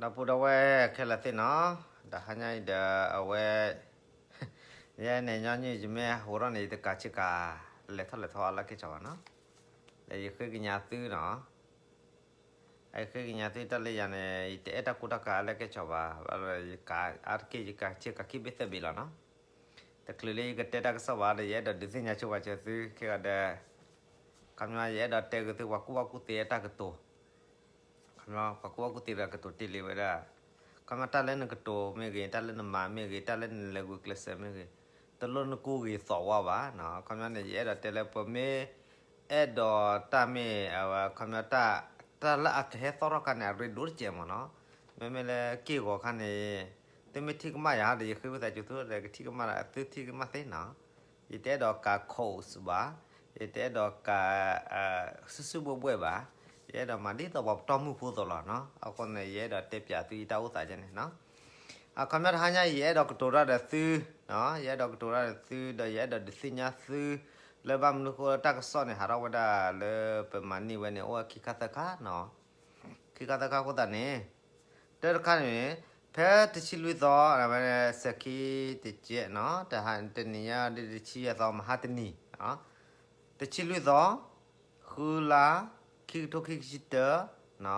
ဒီပုၢ်ဒီဝဲၢ်ခဲလၢာ်သ့ၣ်နီၤ, ဒီးဟါညါအံၤဒီးအဝဲ ယဲန့ၣ်ညီနုၢ်ယမ့ၢ်ဟးထီၣ်န့ၣ် ယတကးဆ့ကၤ လဲၤထီၣ်လဲၤထီအလၢက့ၤကီဘၣ်နီၤ. ဒီးယဃ့ကညးသုနီၤ, ယဃ့ကညးသုတၢ်လၢယၤန့ၣ် ယတအဲၣ်တၢ်ကူတၢ်ကၤအလၢက့ၤကီဘၣ်, ယကးအါတက့ၢ် ယကးဆ့ကၤခံဘ့ၣ်သၢဘ့ၣ်လီၤနီၤ. တချုးလၢယကတဲတၢ်ကစီၣ်ဘၣ်ဒီး ယအဲၣ်ဒိးဒုးသ့ၣ်ညါဆိပာ်စၢၤသုခဲဂီၤဒီး ခီပညီ ယအဲၣ်ဒိးတဲဂ့ၤသု ပှၤကူၣ်ဘၣ်ကူၣ်သ့အတၢ်ကတိၤ, ပှၤကူၣ်ဘၣ်ကူၣ်သ့တၢ်ကတိၤတ့ၢ်လံဝဲဒၣ်, ခီပညီ တၢ်လၢနကတိၤမ့ၢ်ဂ့ၤ, တၢ်လၢနမၤမ့ၢ်ဂ့ၤ, တၢ်လၢနလဲၤဂုာ်ကျဲးစၢးမ့ၢ်ဂ့ၤ, တလိၣ်နကူဂ့ၤသိးဝါဘၣ်နီၤ. ခီပညီန့ၣ် ယအဲၣ်ဒိးတဲလၢ ပမ့ၢ်အဲၣ်ဒိးတၢ်မ့ၢ် ခီပညီ တၢ်လၢအကဟဲသီၣ်ထီၣ်ခါန့ၣ် အရ့ဒိၣ်တစဲးမးနီၤ. မ့မ့ၢ်လၢက့ၢ်ဂီၤခါန့ၣ် သုမ့ၢ်ထံၣ်ကမၣ်ယၤဒီး ယဃ့ဝံသးစူၤသုဒီး ကထံၣ်ကမၣ်ဒီး သုထံၣ်ကမၣ်သ့နီၤ. ယတအဲၣ်ဒိးကး coach ဘၣ်, ယတအဲၣ်ဒိးကး စုၣ်စုၣ်ဘှဲၣ်ဘှဲၣ်ဘၣ်, ယအဲၣ်ဒိးမၤဒ်သိးပှၤပတီၢ်မုၢ်ဖိအသိးလီၤနီၤ. အဃိန့ၣ် ယအဲၣ်ဒိးတဲပၠးသုယတၢ်အိၣ်သးကဲန့ၣ်နီၤ. အခီပညီတဟါညါ ယအဲၣ်ဒိးကတိၤတၢ်ဒီးသု, ယအဲၣ်ဒိးကတိၤတၢ်ဒီးသု ဒီးယအဲၣ်ဒိးဒုးသ့ၣ်ညါသု လၢဘၣ်မနုၤဃိလၢတၢ်ကစီၣ်န့ၣ် ဟးထီၣ်ဝဲဒၣ်လၢပမၤန့ၢ်ဝဲန့ၣ် အိၣ်ဝဲခံခါသၢခါနီၤ. ခံခါသၢခါအဃိသတးန့ၣ် တၢ်တခါန့ၣ် ဖဲတဆံလွံၢ်သီ ဝဲစဲးခံတကဲးနီၤ, တဟါတနံၤညါဒ်တဆံယဲၢ်သီ မဟါတနံၤ, တဆံလွံၢ်သီ ဃုလါ ခံကထိခံဆံတၢ,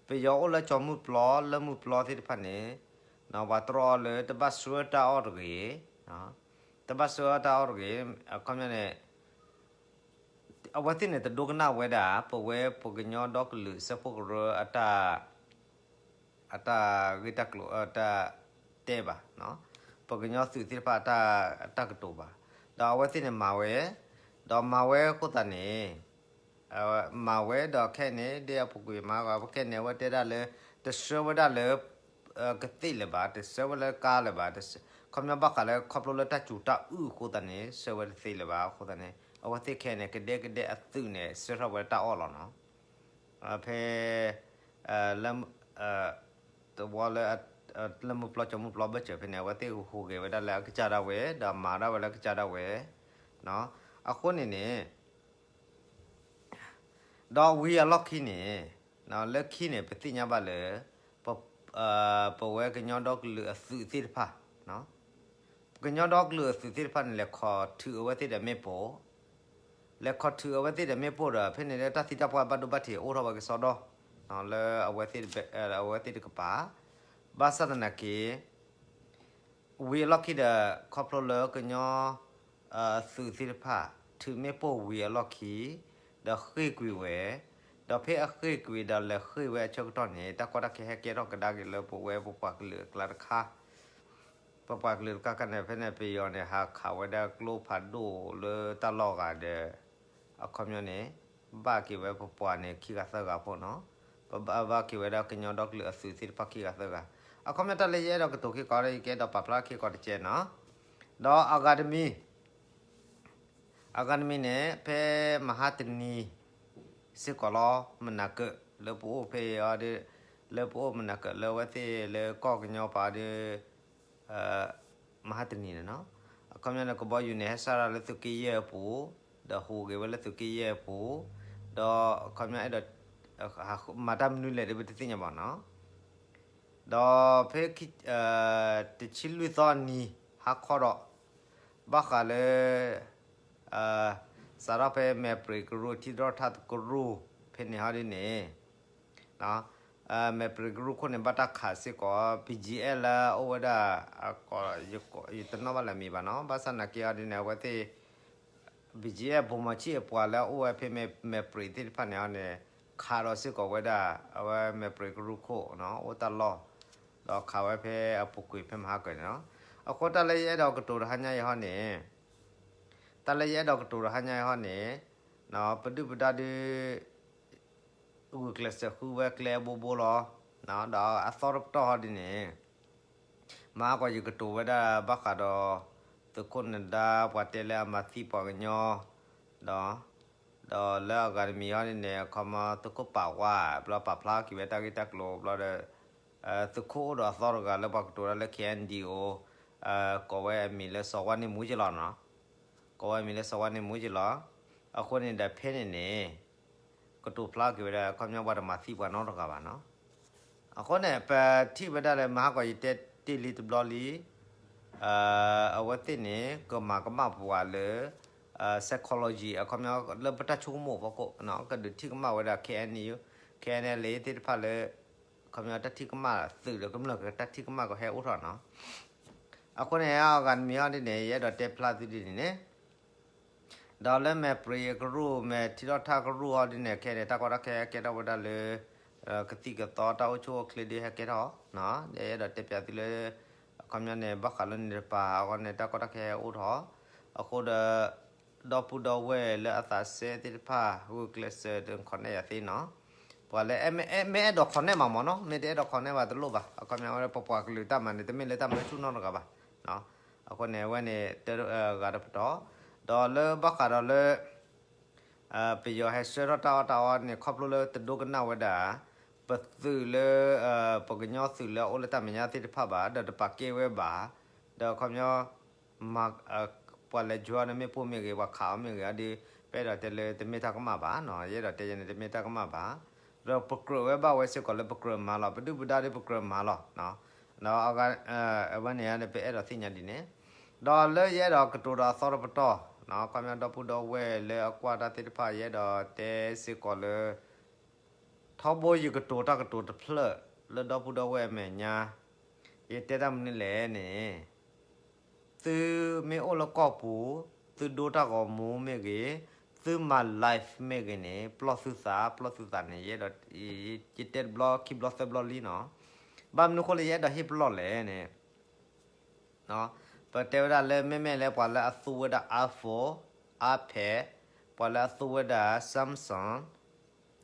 ပယီၤအိၣ်လၢကၠီၤမုၢ်ပျီ လၢမုၢ်ပျီသ့ၣ်တဖၣ်န့ၣ် ပှၤတြီအီၤလၢတဘၣ်ဆှၢတၢ်အီၣ်တဂ့ၤ, တဘၣ်ဆှၢတၢ်အီၣ်တဂ့ၤ, အခီပညီန့ၣ် အဝဲသ့ၣ်န့ၣ် တဒိကနၣ်ဝဲဒၣ် ပဝဲပှၤကညီဒီကလုာ်စၢဖှိၣ်ကရၢ အတၢ်ဂ့ၢ်တၢ်ကျိၤအတၢ်တဲဘၣ်, ပှၤကညီသုးသ့ၣ်တဖၣ် အတၢ်ကတိၤဘၣ်, ဒီးအဝဲသ့ၣ်န့ၣ်မၤဝဲ, ဒီးမၤဝဲအဃိသတးန့ၣ် မၤဝဲဒီးခဲအံၤန့ၣ် ဒ်အပူၤကွံာ်မၤဂီၤ ခဲအံၤန့ၣ် အဝဲတဲဒၣ်လၢ တဆှၢဝဲဒၣ်လၢ ကသ့ၣ်လၢၤဘၣ်, တဆှၢဝဲလၢကါလၢၤဘၣ်, ခီပညီဘၣ်ဃးလၢခီဖျိလၢတၢ်စူၤတၢ်အုၣ်အဃိသတးန့ၣ် ဆှၢဝဲတသ့လၢၤဘၣ်အဃိသတးန့ၣ် အဝဲသ့ၣ်ခဲအံၤန့ၣ် ကဒဲကဒဲအသုးန့ၣ် ဆှၢထီၣ်ဝဲတၢ်အီၣ်လီၤနီၤ. ဖဲ လၢ တဝီလၢ လၢမုၢ်ပျီကၠီၤမုၢ်ပျီဘၢၣ်စၢၤဖဲန့ၣ် အဝဲသ့ၣ်ဟူးဂဲၤဝဲဒၣ်လၢအကစၢ်ဒၣ်ဝဲ ဒီးမၤဒၣ်ဝဲလၢအကစၢ်ဒၣ်ဝဲ, အဃိန့ၣ်န့ၣ် ဒီးဝံၤအလီၢ်ခံန့ၣ် လၢခံန့ၣ် ပသ့ၣ်ညါဘၣ်လၢ ပဝဲကညီဒီကလုာ်အသုးသ့ၣ်တဖၣ် ကညီဒီကလုာ်အသုးသ့ၣ်တဖၣ်န့ၣ် လဲၤခီၣ်ထုးအဝဲသ့ၣ်ဒီးမ့ၣ်ပိၢ်, လဲၤခီၣ်ထုးအဝဲသ့ၣ်ဒီးမ့ၣ်ပိၢ်ဒီး ဖဲန့ၣ်လၢတၢ်သံတၢ်ပှၢ်ဘၣ်ဒိဘၣ်ထံးအိၣ်ထီၣ်ဝဲကစီဒီ လၢ အဝဲသ့ၣ်တကပၤ, ဘၣ်ဆၣ်သနာ်က့ ဝံၤအလီၢ်ခံဒီး ခီဖျိလၢကညီ သုးသ့ၣ်တဖၣ် ထုးမ့ၣ်ပိၢ်ဝံၤအလီၢ်ခံ ဒီးဃ့ၢ်ကွံာ်ဝဲ, ဒီးဖဲအဃ့ၢ်ကွံာ်ဒီးလဲၤဃ့ၢ်ဝဲအဆၢကတီၢ်န့ၣ် တၢ်ကီတၢ်ခဲဟဲကဲထီၣ်ကဒါက့ၤလၢပဝဲပပှၤကလုာ်အကျါတခါ, ပပှၤကလုာ်တခါခါန့ၣ် ဖဲန့ၣ် ပယီၤန့ၣ် ဟးခးဝဲဒၣ်ကျိဖးဒိၣ်လၢတၢ်လီၢ်ဂၤဒီး အခီပညီန့ၣ် ဘၣ်က့ၤဝဲပပှၤန့ၣ် ခံဂၤသၢဂၤဖိနီၤ, ပဘၣ်က့ၤဝဲဒၣ်ကညီဒီကလုာ်အသုးသ့ၣ်တဖၣ်ခံဂၤသၢဂၤ, အခီပညီတၢ်လၢယအဲၣ်ဒိးကတိၤခံခီဒီး ယကအဲၣ်ဒိးပာ်ဖျါခံခီတကဲနီၤ, ဒီးအဂၤတမံၤ အဂၤတမံၤန့ၣ် ဖဲမဟါတနံၤ စ့ၢ်ကီးလီၤ မနၤကၢၣ် လၢပအိၣ်ဖဲအံၤဒီး လၢပအိၣ်မနၤကၢၣ်လၢအဝဲသ့ၣ်လၢကီၢ်ကညီပၤဒီး မဟါတနံၤန့ၣ်နီၤ, အခီပညီန့ၣ် ကဘီယူၤန့ၣ် ဟဲစးထီၣ်လၢသုးက့ယဲၢ်အပူၤ, ဒီးဟူးဂဲၤဝဲလၢသုးက့ယဲၢ်အပူၤ, ဒီးအခီပညီအဲၣ်ဒိး မၤတၢ်မနုၤလဲၣ်ဒီး ပတသ့ၣ်ညါဘၣ်နီၤ. ဒီးဖဲ တဆံလွံၢ်သီအနံၤ ဟါခီဒီး ဘၣ်ဃးလၢ စးထီၣ်ဖဲမဲာ်ပြံးကရူၢ် ထံဒိၣ်ထၣ်ကရူၢ် ဖဲန့ၣ်ဟီဒ်န့ၣ် မဲာ်ပြံးကရူၢ်ခိၣ်န့ၣ် ဘၣ်တၢ်ခးစ့ၢ်ကီး ဘံၣ်ကၠံအဲၣ်လၢအအိၣ်ဝဲဒၣ် ယတနီၣ်ဘၣ်လၢအမံၤဘၣ်နီၤ, ဘၣ်ဆၣ်သနာ်က့အီၤဒ်န့ၣ် အဝဲသ့ၣ် ဘံၣ်ကၠံအဲၣ် ဗိုလ်မှူးကြီးအပှၤလၢအအိၣ်ဝဲဖဲမဲာ်ပြံးသ့ၣ်တဖၣ်န့ၣ်အီၤန့ၣ် ခးဒီးစ့ၢ်ကီးဝဲဒၣ် အဝဲမဲာ်ပြံးကရူၢ်ခိၣ် အိၣ်တၢ်လီၢ်, ဒီးခးဝဲဖဲအပူၤကွံာ်ဖဲမဟါကၢၢ်န့ၣ်နီၤ. အဃိတၢ်လၢယအဲၣ်ဒိးကတိၤတဟါညါအံၤဟီန့ၣ် တၢ်လၢယအဲၣ်ဒိးကတိၤတဟါညါအံၤဟီန့ၣ် ပဒုၣ်ပဒါဒုး ဂုာ်ကျဲးစၢးဃုဝဲကျဲအဘိဘိလီၤ. ဒီးအသီတပတီၢ်ဟီဒ်န့ၣ် မဟါကီးယကတိၤဝဲဒၣ်ဘၣ်ဃးဒီး သုးခိၣ်နဒါပှၤတဲလၢအမၤသံပှၤကညီ ဒီး ဒီးလၢအဂၤတမံၤဟီဒ်န့ၣ် အခီပညီသုးခိၣ်ပာ်ဝါ ဘျီပာ်ဖျါက့ၤဝဲတၢ်ဂ့ၢ်တၢ်ကျိၤဘျီဒီး သုးခိၣ်အိၣ်ဒီးအသီတဂၤလၢပှၤကတိၤတၢ်လၢ KNDO ကိးဝဲအမံၤလၢစီၤဝါန့ၢ်မူက့ၤလီၤနီၤ. ကိးဝဲအမံၤလၢစီၤဝါန့ၢ်မူက့ၤလီၤ. အဃိန့ၣ်ဒီးဖဲန့ၣ်န့ၣ် ကတိၤဖျါက့ၤဝဲဒၣ် အခီပညီပှၤတမၤသံပှၤနီတဂၤဘၣ်နီၤ. အဃိန့ၣ် ပထံၣ်ဝဲဒၣ်လၢ မဟါကီးယတဲတ့ၢ်လံတဘျီလံ, အဝဲသ့ၣ်န့ၣ် ကမၤကမၣ်ပှၤလၢ psychology အခီပညီ လၢပတၢ်ဆိကမိၣ်အဖီခိၣ်, ကဒုးထံၣ်ကမၣ်ဝဲဒၣ် K N U, K N L A သ့ၣ်တဖၣ်လၢ အခီပညီတၢ်ထံၣ်ကမၣ်သုးဒီးကမျၢၢ်ကတၢ်ထံၣ်ကမၣ်ကဟဲအိၣ်ထီၣ်နီၤ. အဃိန့ၣ် အဂၤတမံၤအီၤဒ်န့ၣ် ယအဲၣ်ဒိးတဲဖျါသုဒ်န့ၣ်န့ၣ် ဒီးလၢမဲာ်ပြံးကရူၢ် မဲာ်ထံထီၣ်ထၣ်ကရူၢ်အီၤဒ်န့ၣ် ခဲအံၤန့ၣ် တၢ်ကီတၢ်ခဲကဲထီၣ်ဝဲဒၣ်လၢ ကသံၣ်ကသီတၢ်အိၣ်ဆူၣ်အိၣ်ချ့ဒ်ဟဲကဲထီၣ်, ယအဲၣ်ဒိးတဲပျးသုလၢ အခီပညီန့ၣ် ဘၣ်ဃးလၢန့ၣ်တပၤအဂီၢ်န့ၣ် တၢ်ကီတၢ်ခဲဟဲအိၣ်ထီၣ်, အဃိဒီး ဒီပုၢ်ဒီဝဲၢ်လၢအသးစဲသ့ၣ်တဖၣ် ဂုာ်ကျဲးစၢး connect ယၤသ့နီၤ, ပှၤလၢ မ့ၢ်အဲၣ်ဒိး connect မးမးနီၤ, မ့ၢ်တအဲၣ်ဒိး connect ဘၣ်တလိၣ်ဘၣ်, အခီပညီဝဲပပှၤကလုာ်တၢ်မၤန့ၣ် တမ့ၢ်လၢတၢ်မၢဆူၣ်နီတဂၤဘၣ်. အဃိန့ၣ် အဝဲန့ၣ် တဂၤတပတီၢ်, ဒီးလၢဘၣ်ဃးဒီးလၢ ပယီၤဟဲဆှၢထီၣ်တၢ်အီၣ်တၢ်အီန့ၣ် ခီဖျိလၢတဒိကနၣ်ဝဲဒၣ် ပသုးလၢ ပကညီသုးလၢအအိၣ်လၢတၢ်မဲာ်ညါသ့ၣ်တဖၣ်ဘၣ်, ဒီးတပာ်ကဲဝဲဘၣ်, ဒီးအခီပညီ ပှၤလဲၤယွၤန့ၣ်မ့ၢ်ပိၢ်မ့ၢ်ဂ့ၤ ပှၤခးအီၤမ့ၢ်ဂ့ၤ အဒ် ပအဲၣ်ဒိးတဲလၢတမ့ၢ်တၢ်ကမၣ်ဘၣ်, ယအဲၣ်ဒိးတဲယၤန့ၣ် တမ့ၢ်တၢ်ကမၣ်ဘၣ်, ဒီးပကြၢးဝဲဘၣ်ဝဲစ့ၢ်ကီးလၢပကြၢးမၤလီၤ, ပဒုၣ်ပဒါဒ်ပကြၢးမၤလီၤ, ဒီးအဝဲန့ၣ် ပအဲၣ်ဒိးသ့ၣ်ညါဒ်န့ၣ်, ဒီးလၢယအဲၣ်ဒိးကတိၤဒီးအသီတပတီၢ်, ခီပညီဒီပုၢ်ဒီဝဲၢ်လၢအကွၢ်တၢ်သ့ၣ်တဖၣ် ယအဲၣ်ဒိးတဲစ့ၢ်ကီးလၢ ထီဘိယကတိၤတၢ်ကတိၤတဖျၢၣ် လၢဒီပုၢ်ဒီဝဲၢ်အမဲာ်ညါ, ယတဲတၢ်မနုၤလဲၣ်န့ၣ်, သုမ့ၢ်အိၣ်လၢကီၢ်ပူၤ, သုဒိတၢ်ဂီၤမူမ့ၢ်ဂ့ၤ, သုမၤ live မ့ၢ်ဂ့ၤန့ၣ် ပလီၢ်သုသး ပလီၢ်သုသးန့ၣ် ယအဲၣ်ဒိး ယတဲတဘျီခံဘျီသၢဘျီလံနီၤ, ဘၣ်မနုၤဃိလၢယအဲၣ်ဒိးဟ့ၣ်ပလီၢ်လဲၣ်န့ၣ် ပတဲဝဲဒၣ်လၢမ့မ့ၢ်လၢပှၤလၢအသူဝဲဒၣ် iPhone, iPad, ပှၤလၢအသူဝဲဒၣ် Samsung,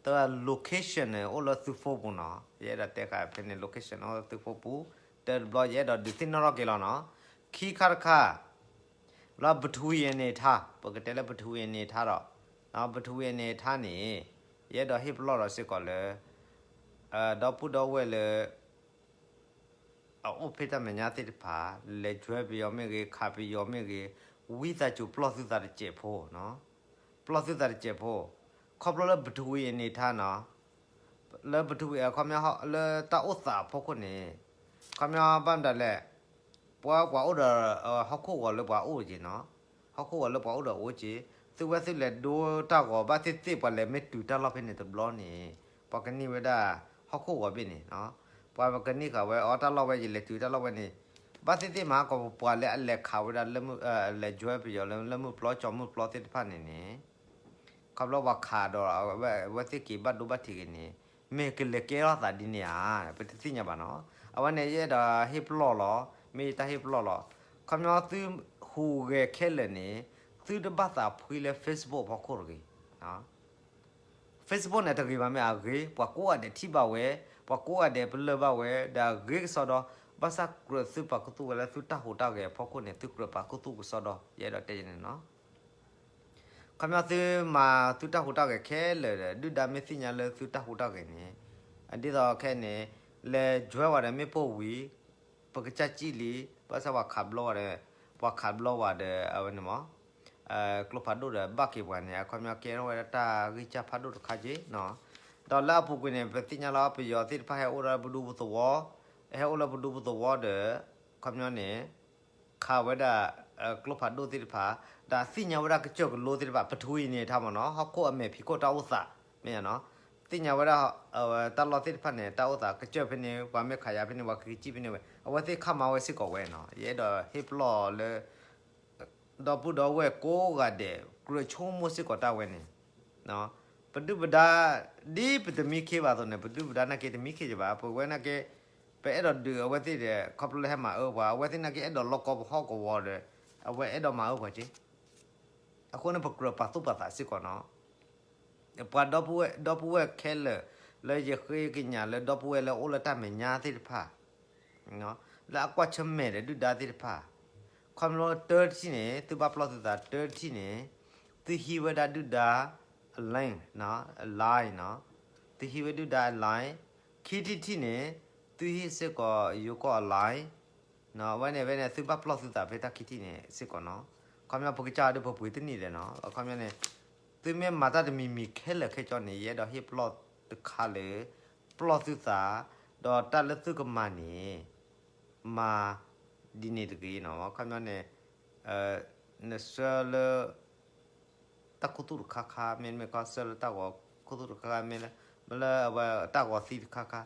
တၢ် location န့ၣ် အိၣ်လၢသု phone ပူၤနီၤ, ယအဲၣ်ဒိးတဲဃာ်ဖဲန့ၣ် location အိၣ်လၢသု phone ပူၤ, တၢ်တဘျီယအဲၣ်ဒိးဒုးသ့ၣ်နီၣ်ထီၣ်က့ၤလီၤနီၤ, ခံခါတခါ လၢ between အံၤန့ၣ်ထါ, ပကတဲလၢ between အံၤန့ၣ်ထါဒီး, between အံၤန့ၣ်ထါန့ၣ်, ယအဲၣ်ဒိးဟ့ၣ်ပလီၢ်ဒီးစ့ၢ်ကီးလၢ ဒီပုၢ်ဒီဝဲၢ်လၢ အအိၣ်ဖဲတၢ်မဲာ်ညါသ့ၣ်တဖၣ်, လဲၤယွဲပယီၤမ့ၢ်ဂ့ၤ, ခးပယီၤမ့ၢ်ဂ့ၤ, ဝံသးစူၤပလီၢ်သုသးတစဲးဖိ, ပလီၢ်သုသးတစဲးဖိ, ခီဖျိလၢ between အံၤန့ၣ်ထါနီၤ, လၢ between အခီပညီ လၢတၢ်အိၣ်သးအဖီခိၣ်န့ၣ်, ခီပညီဘၣ်မတၤလဲၣ်, ပှၤ ပှၤအိၣ်ဒီး ဟီၣ်ခိၣ်ဂီၤလၢပှၤအိၣ်က့ၤနီၤ, ဟီၣ်ခိၣ်ဂီၤလၢပှၤအိၣ်ဒီးအိၣ်က့ၤ, သုဝဲသုလဲၤဒိတၢ်ဂီၤ ဘၣ်သ့ၣ်သ့ၣ်ပှၤလဲၤမ့ၢ်တုၤတၢ်လီၢ်ဖဲန့ၣ်တဘျီန့ၣ်, ပှၤကန့ၢ်ဝဲဒၣ် ဟီၣ်ခိၣ်ဂီၤဘ့ၣ်န့ၣ်, ပှၤကန့ၢ်ဃာ်ဝဲအီၤတၢ်လီၢ်ဝဲ ယလဲၤတုၤတၢ်လီၢ်ဝဲန့ၣ်, ဘၣ်သ့ၣ်သ့ၣ်မး ကပှၤလၢအလဲၤခးဝဲဒၣ်လၢ လဲၤယွဲပယီၤလၢ လၢမုၢ်ပျီကၠီမုၢ်ပျီသ့ၣ်တဖၣ်န့ၣ်န့ၣ် ခီဖျိပှၤခးဒီး အဝဲသ့ၣ်က့ၤဘၣ်ဒိဘၣ်ထံးဂ့ၤန့ၣ်, မ့ၢ်ကလဲၤကဲထီၣ်သးဒ်န့ၣ်ဧါ, ပတသ့ၣ်ညါဘၣ်နီၤ. အဝဲန့ၣ်ယအဲၣ်ဒိးဟ့ၣ်ပလီၢ်လီၤ, မ့ၢ်ယတၢ်ဟ့ၣ်ပလီၢ်လီၤ. ခီပညီသုဟူးဂဲၤခဲလၢာ်န့ၣ်, သုတဘၣ်သးဖှံလၢ Facebook အဖီခိၣ်တဂ့ၤ. Facebook န့ၣ်တဂ့ၤဘၣ်မ့ၢ်အဂ့ၤ, ပှၤကိးဂၤဒဲးထံၣ်ဘၣ်ဝဲ, ပှၤကိးဂၤဒဲးပလၢၢ်ဘၣ်ဝဲ, ဒီးအဂ့ၤကစီဒီ, ဘၣ်ဆၣ်ကြၢးသုပာ်ခူသူၣ်ဝဲလၢ သုတၢ်ဟူးတၢ်ဂဲၤအဖီခိၣ်န့ၣ် သုကြၢးပာ်ခူသူၣ်ကစီဒီ, ယအဲၣ်ဒိးတဲန့ၣ်နီၤ. ခီပညီသုမၤသုတၢ်ဟူးတၢ်ဂဲၤခဲလၢာ်ဒီး ဒုၣ်ဒါမ့ၢ်သ့ၣ်ညါလၢသုတၢ်ဟူးတၢ်ဂဲၤန့ၣ်, ဒ်သိးခဲအံၤန့ၣ်, လဲၤယွဲဝဲဒီးမ့ၣ်ပိၢ်ဝံၤ, ပကစၢ်စံၣ်လံ, ဘၣ်ဆၣ်ပှၤခးဘျီဝဲဒီး, ပှၤခးဘျီဝဲဒီး အဝဲန့ၣ်မး, ကျိဖးဒိၣ်ဒီးဘၣ်က့ၤပှၤန့ၣ် အခီပညီကဲထီၣ်ဝဲဒၣ်တၢ်ဂံၢ်စၢ်ဖးဒိၣ်တခါက့နီၤ. ဒီးလၢအပူၤကွံာ်န့ၣ် ပသ့ၣ်ညါလီၤ ပယီၤသ့ၣ်တဖၣ်ဟဲအိၣ်ဒီးပဒူပသဝီ, ဟဲအိၣ်လၢပဒူပသဝီဒီး, ခီပညီန့ၣ် ခးဝဲဒၣ် ကျိဖးဒိၣ်သ့ၣ်တဖၣ်, ဒီးသ့ၣ်ညါဝဲဒၣ်ကစၢၢ်ကလိသ့ၣ်တဖၣ် ပထဝီအနေအထားမ့ၢ်နီၤ, ဟီၣ်ခိၣ်အမဲာ်ဖံးခိၣ်တၢ်အိၣ်သး, မ့ၢ်နီၤ, သ့ၣ်ညါဝဲဒၣ် တၢ်လီၢ်သ့ၣ်တဖၣ်န့ၣ် တၢ်အိၣ်သးကစၢၢ်ဖဲန့ၣ် ပှၤမ့ၢ်ခးယၤဖဲန့ၣ် ပှၤကကံၣ်ဖဲန့ၣ်ဝဲ အဝဲသ့ၣ်ခးမၤဝဲစ့ၢ်ကီးဝဲနီၤ, ယအဲၣ်ဒိးဟ့ၣ်ပလီၢ်လၢ ဒီပုၢ်ဒီဝဲၢ်ကိးဂၤဒဲး ကြၢးဆိကမိၣ်စ့ၢ်ကီးတၢ်ဝဲန့ၣ် ပဒုၣ်ပဒါ ဒ်ပတမံခ့ဘၣ်အသိးန့ၣ် ပဒုၣ်ပဒါနာ်က့တမံခ့ယဘၣ် ပဝဲနာ်က့ ပအဲၣ်ဒိးဒုးအဝဲသ့ၣ်ဒီး ခီဖျိလၢဟဲမၤအၢပှၤ အဝဲသ့ၣ်နာ်က့အဲၣ်ဒိးလီၢ်ကီပဟီၣ်ကဝီၤဒီး အဝဲအဲၣ်ဒိးမၤအၢပှၤက့ အဃိန့ၣ် ပကြၢးပာ်သူၣ်ပာ်သးစ့ၢ်ကီးနီၤ ပှၤဒီပုၢ်ဝဲၢ် ဒီပုၢ်ဝဲၢ်ခဲလၢာ် လၢယဃ့ကညးလၢဒီပုၢ်ဝဲၢ်လၢအိၣ်လၢတၢ်မဲာ်ညါသ့ၣ်တဖၣ် လၢအကွၢ်ဆၢၣ်မဲာ်ဒီးဒုၣ်ဒါသ့ၣ်တဖၣ် ခီဖျိတၢတထံၣ်န့ၣ် သုဘၣ်ပလီၢ်သုသးတၢတထံၣ်န့ၣ် သုဟံးဝဲဒၣ်ဒုၣ်ဒါ အ line နီၤ အ line နီၤ သုဟံးဝဲဒုၣ်ဒါအ line ခံထံၣ်တထံၣ်န့ၣ် သုဟံးစ့ၢ်ကီးယိၤကီၢ်အ line နီၤ အဝဲန့ၣ် အဝဲန့ၣ် သုဘၣ်ပလီၢ်သုသးဖဲတၢ်ခံထံၣ်န့ၣ်စ့ၢ်ကီးနီၤ ခီပညီပကစၢ်ဒုးပပှ့ၤတန့ၢ်ဒီးနီၤ အခီပညီန့ၣ် သုမ့ၢ်မၤတၢ်တမံၤမံၤခဲလၢာ်ခဲကၠီန့ၣ် ယအဲၣ်ဒိးဟ့ၣ်ပလီၢ်တခါလၢ ပလီၢ်သုသး ဒီးတၢ်လၢသုကမၤန့ၣ် မၤဒ်န့ၣ်တဂ့ၤနီၤ. ခီပညီန့ၣ် နဆှၢလၢ တၢ်ခူသူၣ်တခါခါ မ့တမ့ၢ်ခီဆှၢလၢတၢ်ဂီၤခူသူၣ်တခါခါ မ့ၢ်လၢ မ့ၢ်လၢအဝဲတၢ်ဂီၤသံတခါခါ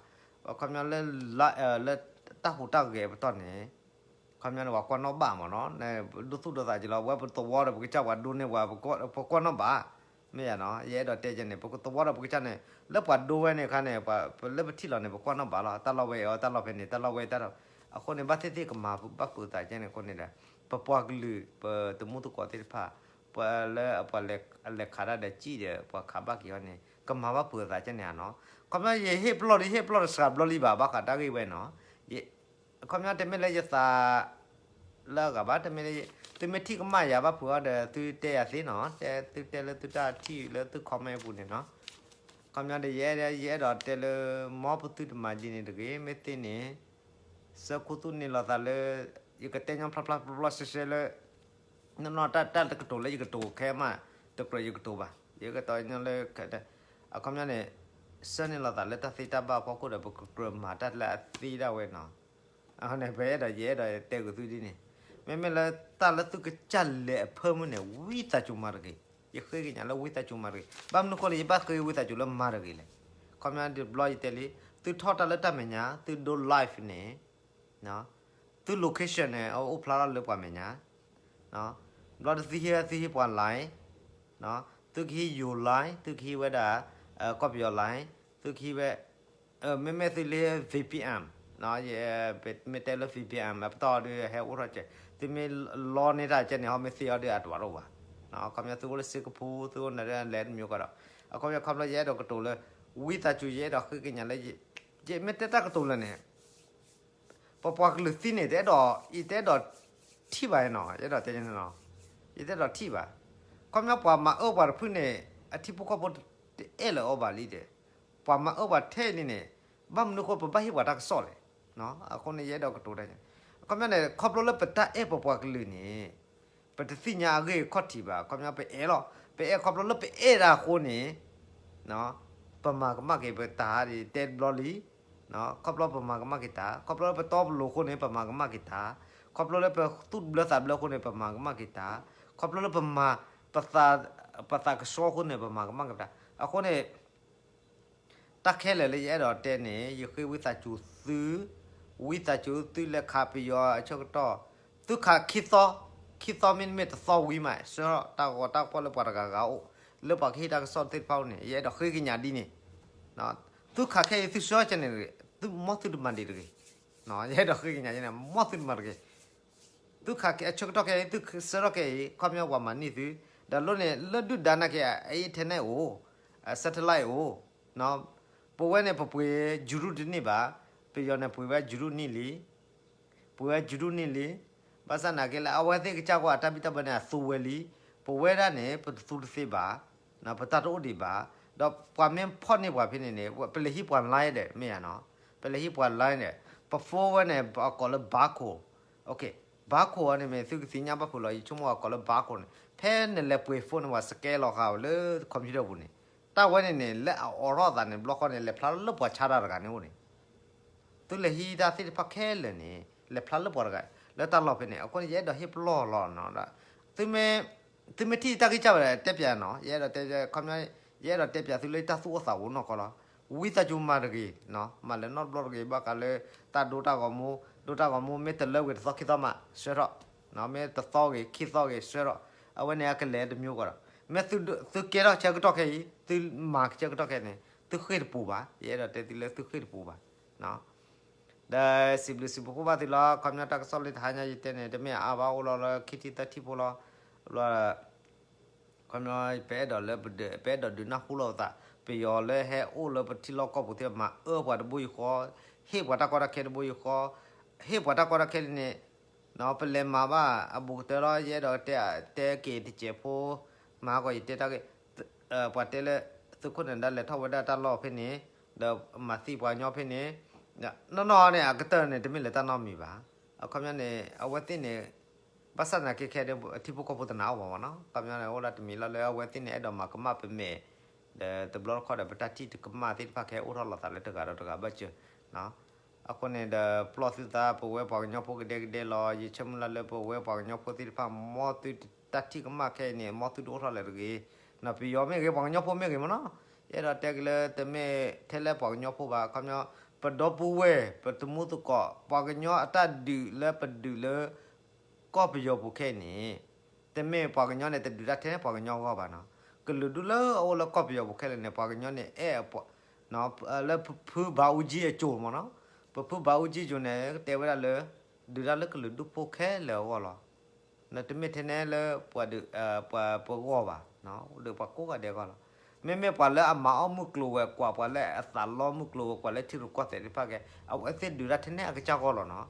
ခီပညီလၢ လၢတၢ်ဟူးတၢ်ဂဲၤပတီၢ်န့ၣ် ခီပညီန့ၣ် ပှၤကွၢ်နီၣ်ဘၣ်မ့ၢ်နီၤ ဒိသူၣ်ဒိသးက့ၤလီၤ ဝဲပသဝီဒီးပကစၢ်ပှၤဒိန့ၢ်ပှၤ ပကွၢ်နီၣ်ဘၣ် မ့ၢ်ယါနီၤ ယအဲၣ်ဒိးတဲကဲန့ၣ် ပသဝီဒီးပကစၢ်န့ၣ် လၢပှၤဒိဝဲန့ၣ်အခါန့ၣ် လၢပထံၣ်လီၤန့ၣ် ပကွၢ်နီၣ်ဘၣ်လီၤ တၢ်လီၢ်ဝဲအံၤ တၢ်လီၢ်ဖဲန့ၣ် တၢ်လီၢ်ဝဲတၢ် အဃိန့ၣ် ဘၣ်သ့ၣ်သ့ၣ်ကမၤဘၣ်ဖုးသးကဲန့ၣ်အဃိန့ၣ်ဒီး ပပှၤကလုာ် ပတမူသကိးသ့ၣ်တဖၣ် ပှၤလၢအပှၤလဲၤခးတၢ်ဒီးစံၣ်ဒီး ပှၤခးဘၣ်က့ၤအီၤန့ၣ် ကမၤဘၣ်ဖုးအသးကဲန့ၣ်ဧါနီၤ ခီပညီယဟ့ၣ်ပလီၢ်ဒီး ဟ့ၣ်ပလီၢ်တစှၤဘျီလံဘၣ် ဘၣ်ဃးတၢ်ဂ့ၢ်ဝဲနီၤ ခီပညီတမ့ၢ်လၢယသး လၢအဂၤဘၣ် တမ့ၢ်လၢ သုမ့ၢ်ထံၣ်ကမၣ်ယၤဘၣ်ဖုးအီၤဒီး သုတဲယၤသ့နီၤ တဲသုတဲလၢသုတၢ်ထံၣ်လၢသု comment အပူၤန့ၣ်နီၤ ခီပညီဒီး ယအဲၣ်ဒိးတဲလၢ မ်ပသုတမၤဒ်န့ၣ်တဂ့ၤ မ့ၢ်သ့န့ၣ် ဆှၢခူသူၣ်န့ၢ်လိာ်သးလၢ ယကတဲညီဖျါဖျါဖျါဖျါရှဲရှဲလၢ နီၢ်နီၢ်တၢ်တၢ်တကတိၤလၢယကတိၤခဲမး တကြၢးယကတိၤဘၣ် ယကတိၤညီလၢ အခီပညီန့ၣ် ဆှၢန့ၢ်လိာ်သးလၢတၢ်သ့တၢ်ဘၣ်အဖီခိၣ်ဒီး ပကကြၢးမၤတၢ်လၢအသ့ဒၣ်ဝဲနီၤ အဃိန့ၣ် ပအဲၣ်ဒိး ယအဲၣ်ဒိးတဲက့ၤသုဒ်န့ၣ် မ့မ့ၢ်လၢတၢ်လၢသုကစၢ်လဲၤအဖၢမုၢ်န့ၣ် ဝံသးစူၤမၤတဂ့ၤ ယဃ့ကညးလၢဝံသးစူၤမၤတဂ့ၤ ဘၣ်မနုၤဃိလၢယဘၣ်ဃ့ဝံသးစူၤလၢမၤတဂ့ၤလဲၣ် ခီပညီတဘျီယတဲလံ သုထီၣ်တၢ်လၢတၢ်မဲာ်ညါ သုဒိ live န့ၣ် သု location န့ၣ် အအိၣ်ဖျါထီၣ်လၢပှၤမဲာ်ညါ ဘျီဒီးသုဟံး သုဟံးပှၤ line သုကဟံးယိၤ line သုကဟံးဝဲဒၣ် ကီၢ်ပယီၤ line သုကဟံးဝဲ မ့မ့ၢ်သုလၢ V P N မ့ၢ်တဲလၢ V P N အပတီၢ်ဒီးဟဲအိၣ်ထီၣ်ကဲး သုမ့ၢ်လီန့ၢ်တၢ်ကဲန့ၣ် ဟီမ့ၢ်သ့အီၤဒီးအတဝးတအိၣ်ဘၣ် ခီပညီသုအိၣ်လၢ Singapore သုအိၣ်နၤဒီးလဲၤတမံၤကီးဒီး အခီပညီခီဖျိယအဲၣ်ဒိးကတိၤလၢ ဝံသးစူၤ ယအဲၣ်ဒိးဃ့ကညးလၢ ယမ့ၢ်တဲတၢ်ကတိၤလၢာ်န့ၣ် ပပှၤကလုာ်သံန့ၣ် တအဲၣ်ဒိး ယတအဲၣ်ဒိးထံၣ်ဘၣ်နီၤ ယအဲၣ်ဒိးတဲန့ၣ်နီၤ ယတအဲၣ်ဒိးထံၣ်ဘၣ် ခီပညီပှၤမၤအၢပှၤတဖုန့ၣ် အထံဖိကီၢ်ဖိတအဲၣ်လၢၤအီၤဘၣ်လံဒီး ပှၤမၤအၢပှၤထဲလံန့ၣ် ဘၣ်မနုၤဃိပဘၣ်ဟ့ၣ်ပှၤတၢ်ကစီၣ်လဲၣ် အဃိန့ၣ် ယအဲၣ်ဒိးကတိၤတၢ် ခီပညီန့ၣ် ခီဖျိလၢပတၢ်အဲၣ်ပပှၤကလုာ်န့ၣ် ပတသ့ၣ်ညါအဂ့ၢ်ခီၣ်ထံးဘၣ် ခီပညီပအဲၣ်လီၤ ပအဲၣ်ခီဖျိလၢပအဲၣ်ဒၣ်အဃိန့ၣ် ပမၤကမၣ်က့ၤပတၢ်ဒ်တဲတဘျီလံ ခီဖျိပမၤကမၣ်က့ၤတၢ် ခီဖျိလၢပတီပလိၤအဃိန့ၣ် ပမၤကမၣ်က့ၤတၢ် ခီဖျိလၢပသူၣ်ဘျၢသးဘျၢအဃိန့ၣ် ပမၤကမၣ်က့ၤတၢ် ခီဖျိလၢပမၤ ပသး ပသးကဆှီအဃိန့ၣ် ပမၤကမၣ်က့ၤတၢ် အဃိန့ၣ် တၢ်ခဲလၢာ်လၢယအဲၣ်ဒိးတဲန့ၣ် ယဃ့ဝံသးစူၤသု, ဝံသးစူၤသုလဲၤခးပယီၤအဆၢကတီၢ်, သုခးခံသီ, ခံသီမ့တမ့ၢ်တသီဝံၤမး ဆှၢတၢ်ဂီၤတၢ်ဖီၣ်လၢပှၤတဂၤဂၤအိၣ်, လၢပှၤကဟ့ၣ်တၢ်ကစီၣ်သ့ၣ်တဖၣ်အိၣ်န့ၣ် ယအဲၣ်ဒိးဃ့ကညးဒ်န့ၣ်, သုခးခဲအံၤသုဆှၢကဲန့ၣ်တဂ့ၤ, သုမ်သုတမၤဒံးတဂ့ၤ, ယအဲၣ်ဒိးဃ့ကညးန့ၣ် မ်သုတမၤတဂ့ၤ သုခးအဆၢကတီၢ်ခဲအံၤ သုဆှၢထီၣ်ခဲအံၤ ခီပညီပှၤမၤန့ၢ်သု, ဒီးလီၤန့ၣ် လၢဒုၣ်ဒါနာ်က့ internet အိၣ်, satellite အိၣ်, ပဝဲန့ၣ် ပပှ့ၤယရူၢ်တန့ၢ်ဘၣ်, ပယီၤန့ၣ်ပှ့ၤဝဲယရူၢ်န့ၢ်လံ, ပှ့ၤဝဲယရူၢ်န့ၢ်လံ, ဘၣ်ဆၣ်နာ်က့လၢအဝဲသ့ၣ်ကစၢ်ကွၢ်အတၢ်ဘံၣ်တၢ်ဘၢန့ၣ် အသူဝဲလံ, ပဝဲဒၣ်န့ၣ် ပတသူတသ့ဘၣ်, ပတၢ်တအိၣ်ဒံးဘၣ်, ဒီးပှၤမ့ၢ်ဖီၣ်န့ၢ်ပှၤဖဲန့ၣ်န့ၣ် ပလဲၤဟံးပှၤ line ဒီး မ့ၢ်ယါနီၤ, ပလဲၤဟံးပှၤ line ဒီး ပ phone ဝဲန့ၣ် အကိးလၢ barcode, barcode အီၤန့ၣ်မ့ၢ်သုကသ့ၣ်ညါဘၣ်ဖုးလီၤ ယဆိကမိၣ်အကိးလၢ barcode န့ၣ် ဖဲနလဲၤပှ့ၤ phone န့ၣ် ပှၤ scan လီၤဃာ်လၢ computer ပူၤန့ၣ်, တၢ်ဝဲန့ၣ်န့ၣ် လၢအအိးထီၣ်အသးန့ၣ် ဘျီဃီန့ၣ် လဲၤဖျါလၢပှၤဆါတၢ်တဂၤန့ၣ်အိၣ်န့ၣ် သုလဲၤဟံးတၢ်သ့ၣ်တဖၣ်ခဲလၢာ်န့ၣ် လဲၤဖျါလၢပှၤတဂၤ လၢတၢ်လီၢ်ဖဲန့ၣ် အဃိန့ၣ် ယအဲၣ်ဒိးဟ့ၣ်ပလီၢ်လီၤနီၤ, သုမ့ၢ်ထံၣ်တၢ်ဂံၢ်စၢ်ဝဲ တဲပၠးနီၤ, ယအဲၣ်ဒိးတဲပၠး ခီပညီ ယအဲၣ်ဒိးတဲပၠးသုလၢတၢ်သူၣ်အိၣ်သးအိၣ်နီၢ်ကီၢ်လီၤ, ဝံသးစူၤမၤတဂ့ၤ, မၤလဲၤနီတဘျီတဂ့ၤ ဘၣ်ဃးလၢ တၢ်ဒိတၢ်ဂီၤမူ, ဒိတၢ်ဂီၤမူ မ့ၢ်တလၢဝံၤတသီခံသီမး ဆှၢထီၣ်, မ့ၢ်တသီဂ့ၤ ခံသီဂ့ၤ ဆှၢထီၣ်, အဝဲန့ၣ်အကလဲၤတမံၤကီးဒီး မ့ၢ်သုကဲထီၣ်ဆၢကတီၢ်ခဲအံၤ သုမၤဆၢကတီၢ်ခဲန့ၣ် သုဃ့ၢ်တပူၤဘၣ်, ယအဲၣ်ဒိးတဲသုလၢသုဃ့ၢ်တပူၤဘၣ် ဒီးစံးဘျုးစံးဖှိၣ်ဘၣ်သုလီၤ, ခီပညီတၢ်ကစီၣ်လၢတဟါညါယတဲန့ၣ် တမ့ၢ်အါဘၣ်အိၣ်လီၤလၢခံထံၣ်သၢထံၣ်ဖိလီၤ, ဘျီ ခီပညီ ပအဲၣ်ဒိးလၢပဒုး ပအဲၣ်ဒိးဒုးနၢ်ဟူလိာ်ပသး, ပယီၤလၢဟဲအိၣ်လၢပထံလီၢ်ကီၢ်ပူၤသ့ၣ် မၤအၢပှၤတဘိယူၢ်ဃီ, ဟ့ၣ်ပှၤတၢ်ကီတၢ်ခဲတဘိယူၢ်ဃီ, ဟ့ၣ်ပှၤတၢ်ကီတၢ်ခဲလံန့ၣ် ပလဲၤမၤဘၣ်အဘူးကတၢၢ်လီၤ, ယအဲၣ်ဒိးတဲ တဲက့ၤတစဲးဖိ, မၤဟးဂီၤယတဲတၢ်ဂ့ၢ်, ပှၤတဲလၢ သုးခိၣ်နၢၤဒါလဲၤထီၣ်ဝဲဒၣ်တၢ်လီၢ်ဖဲန့ၣ်, ဒီးမၤသံပှၤကညီဖဲန့ၣ်, နီၢ်နီၢ်န့ၣ် အကတၢၢ်န့ၣ် တမ့ၢ်လၢတၢ်နီတမံၤဘၣ်, အခီပညီန့ၣ် အဝဲသ့ၣ်န့ၣ် ဘၣ်ဆၣ်သနာ်က့ခဲအံၤ ထံဖိကီၢ်ဖိတနာ်အီၤဘၣ်မ့ၢ်နီၤ, ခီပညီန့ၣ် အိၣ်ဒၣ်တမံၤလီၤလၢအဝဲသ့ၣ်န့ၣ် အဲၣ်ဒိးမၤကမၣ်ပမဲာ်, ဒီးတဘျီတခီၣ်ဒီး ပတၢ်ထံၣ်တကမၣ်သ့ၣ်တဖၣ်ခဲအိၣ်ထီၣ်လိာ်သးလၢတဂၤဒီးတဂၤဘၣ်စၢၤ, အဃိန့ၣ်ဒီး ပျီၢ်သုသး ပဝဲပှၤကညီဖိကဒဲကဒဲလီၤ. ယဆၢမုၢ်လၢ်လၢပဝဲပှၤကညီဖိသ့ၣ်တဖၣ် မ်သုတၢ်ထံၣ်ကမၣ်ခဲအံၤန့ၣ် မ်သုတအိၣ်ထီၣ်လၢၤတဂ့ၤ. ပယီၤမ့ၢ်ဂ့ၤ ပှၤကညီဖိမ့ၢ်ဂ့ၤမ့ၢ်နီၤ, ယအဲၣ်ဒိးတဲက့ၤလၢတမ့ၢ်ထဲလၢပှၤကညီဖိဘၣ်. ခီပညီ ပဒီပုၢ်ဝဲၢ် ပသမူသကိး ပှၤကညီအတၢ်ဒုးလၢပဒုးလၢ ကီၢ်ပယီၤပူၤခဲအံၤန့ၣ် တမ့ၢ်ပှၤကညီန့ၣ် တဒုးတၢ်ထဲပှၤကညီအဂီၢ်ဘၣ်နီၤ. ကလုာ်ဒူၣ်လၢအအိၣ်လၢကီၢ်ပယီၤပူၤခဲလၢာ်န့ၣ် ပှၤကညီန့ၣ်အဲၣ် လၢဖုဘးအူကၠံအစိၤမ့ၢ်နီၤ, ပဖုဘးအူကၠံအစိၤန့ၣ် တဲဝဲဒၣ်လၢ ဒုးတၢ်လၢကလုာ်ဒူၣ်ဖိခဲလၢာ်အဂီၢ်လီၤ. နတမ့ၢ်ထဲန့ၣ်လၢပှၤဒုး ပှၤပဂီၢ်ဘၣ်, ဒုးပှၤကိးဂၤဒဲးအဂီၢ်လီၤ. မ့မ့ၢ်ပှၤလၢအမၤအီၣ်မုၢ်ကျိၤဝဲၤကွာ် ပှၤလၢအသးလီမုၢ်ကျိၤဝဲၤကွာ်လၢထံရူၢ်ကီၢ်သဲးသ့ၣ်တဖၣ်ကဲ အဝဲသ့ၣ်ဒုးတၢ်ထဲန့ၣ်အကစၢ်အဂီၢ်လီၤနီၤ.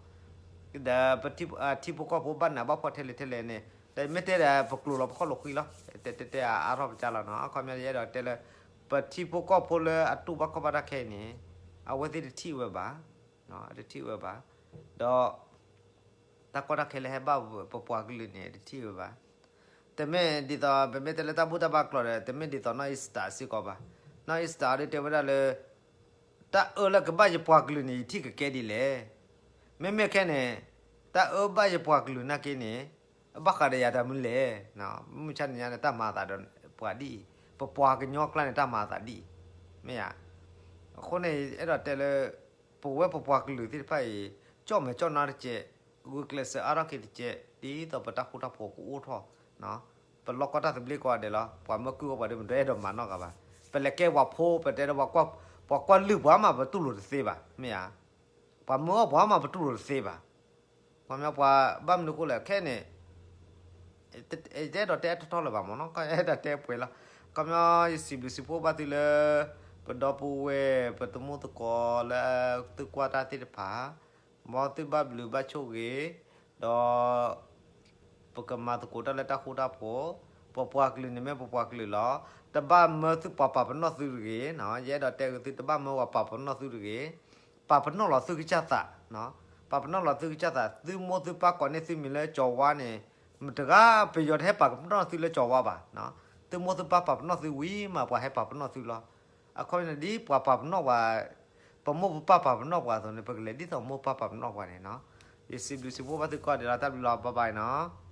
ဒီးပထံဖိကီၢ်ဖိဘၣ်နးဘၣ်ဖှီၣ်ထဲလဲၣ်ထဲလဲၣ်န့ၣ် တမ့ၢ်တဲဒီးပကျိၤလီၤပခီၣ်လိာ်ကွံာ်လီၤ, တဲတဲတဲအါထီၣ်ပကၢ်လီၤနီၤ. အခီပညီယအဲၣ်ဒိးတဲလၢ ပထံဖိကီၢ်ဖိလၢအတူၢ်ဘၣ်ခီၣ်ဘၣ်တၢ်ခဲအံၤန့ၣ် အဝဲသ့ၣ်တထံၣ်ဝဲဘၣ်, တထံၣ်ဝဲဘၣ်. ဒီး တၢ်ကီတၢ်ခဲလၢဟဲဘၣ်ပပှၤကလုာ်န့ၣ် တထံၣ်ဝဲဘၣ်. တမ့ၢ်ဒ်သိး ပမ့ၢ်တဲလၢတၢ်ဘူၣ်တၢ်ဘါကျိာ်ဒီး တမ့ၢ်ဒ်သိးနီၢ် Easter စ့ၢ်ကီးဘၣ်. နီၢ် Easter ဒ်တဲဝဲဒၣ်လၢ တၢ်အၢလၢကဘၣ်ယပှၤကလုာ်န့ၣ် ယထံၣ်ကကဲဒ်လဲၣ်. မ့မ့ၢ်ခဲန့ၣ် တၢ်အၢဘၣ်ယပှၤကလုာ်နာ်က့န့ၣ် အဘၣ်ဃးဒီးယၤတၢ်မနုၤလဲၣ်. မုၢ်မဆါတနံၤညါန့ၣ် တၢ်မၤအသးဒီးပှၤဒ်အံၤ, ပပှၤကညီအကျါန့ၣ် တၢ်မၤအသးဒ်အံၤ, မ့ၢ်ဧါ. အဃိန့ၣ် အဲၣ်ဒိးတဲလၢ ပဝဲပပှၤကလုာ်သ့ၣ်တဖၣ်အံၤ ကၠီၣ်မဲာ်ကၠီၣ်နါတကဲး, ဂုာ်ကျဲးစၢးအါထီၣ်က့ၤတကဲး ဒ်သိးပတၢ်ဃူတၢ်ဖိးကအိၣ်ထီၣ်, ပလီၢ်ကီၢ်တၢ်သဘျ့ကိးဂၤဒဲးလီၤ. ပှၤမၢကုၢ်အီၤပှၤဒီး ပတအဲၣ်ဒိးမၤနီၢ်ဂၤဘၣ်. ပလဲၤကဲပှၤဖိ ပတဲဒီး ပှၤကွၢ်လုၢ်ပှၤမး ပတူၢ်လိာ်တသ့ဘၣ်, မ့ၢ်ဧါ. ပှၤမၢအီၣ်ပှၤမး ပတူၢ်လိာ်တသ့ဘၣ်. ခီပညီပှၤဘၣ်မနုၤဃိလဲၣ် ခဲန့ၣ် တအဲၣ်ဒိးတဲထီထီၣ်လၢၤဘၣ်မ့ၢ်နီၤ, အဲၣ်ဒိးတဲပှဲၤလီၤ. ခီပညီ ယစံးဘျုးစံးဖှိၣ်ဘၣ်သုလၢ ပဒီပုၢ်ဝဲၢ် ပသမူသကိးလၢသုကွၢ်တၢ်သ့ၣ်တဖၣ်, မ်သုဘၣ်ဘျုးဘၣ်ဆိၣ်ဂ့ၤ, ဒီး ပကမၤသကိးတၢ်လၢတၢ်ဃူတၢ်ဖိး, ပပှၤကလုာ်န့ၣ်မ့ၢ်ပပှၤကလုာ်လီၤ. တဘၣ်မၢသုပှၤပာ်ပနီၣ်သုတဂ့ၤ, ယအဲၣ်ဒိးတဲဂ့ၤသု တဘၣ်မၢပှၤပာ်ပနီၣ်သုတဂ့ၤ. ပာ်ပနီၣ်လီၤသုကစၢ်သး, ပာ်ပနီၣ်လီၤသုကစၢ်သး, သုမိၢ်သုပၢ်ကိးန့ၢ်သုမံၤလၢကၠီၤဝါန့ၣ်, မတဂၤပယီၤတဟဲပာ်ပနီၣ်သုလၢကၠီၤဝါဘၣ်. သုမိၢ်သုပၢ်ပာ်ပနီၣ်သုဝံၤမး ပှၤဟဲပာ်ပနီၣ်သုလီၤ. အခီပညီဒ်ပှၤပာ်ပနီၣ်ပှၤ ပမိၢ်ပပၢ်ပာ်ပနီၣ်ပှၤအသိးန့ၣ် ပကလဲၤဒ်သိးမိၢ်ပၢ်ပာ်ပနီၣ်ပှၤန့ၣ်နီၤ. ယစံးဘျုးစံးဖှိၣ်ဘၣ်သုကိးဂၤဒဲးလီၤ, တၢ်ဘျုးလီၤ, ဘၣ်ဘၣ်နီၤ.